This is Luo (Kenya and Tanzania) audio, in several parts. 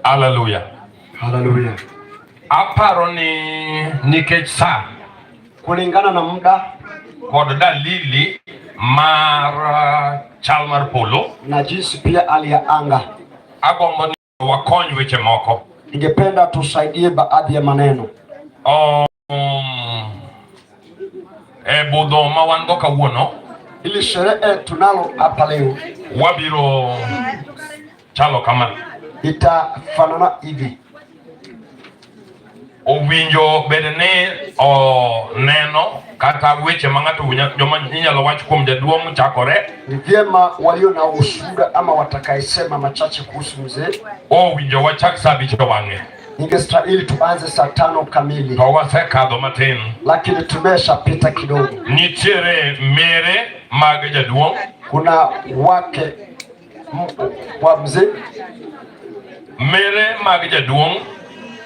Haleluya. Haleluya. Aparo ni nikech sa Kulingana na muda kod dalili mar chal mar polo, na jinsi pia hali ya anga, agombo ni wakony weche moko. Ningependa tusaidie baadhi ya maneno. E budho ma wan go kawuono, Ili sherehe tunalo hapa leo wabiro chalo kama. Itafanana hivi. Owinjo bed ni neno kata weche ma ng'ato joma inyalo wach kuom jaduong' chakore. Ni vyema walio na ushuhuda ama watakayesema machache kuhusu mzee, Owinjo wachak sa 5 e wang'e. Ingestahili tuanze saa 5 kamili, To wasekadho matin. Lakini tumeshapita kidogo. Nitiere mere mag jaduong'. Kuna wake wa mzee, Mere mag jaduong'.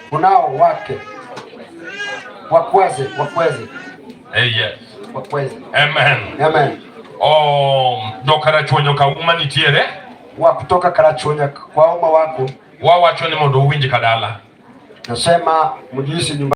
Kunao wake wakweze, wakweze, Yes. wakweze. Amen. Amen. Jo Karachuonyo kauma nitiere. Wa kutoka Karachuonyo kwa umma wako, Wawacho ni mondo uwinj kadala. Nasema mjihisi nyumbani.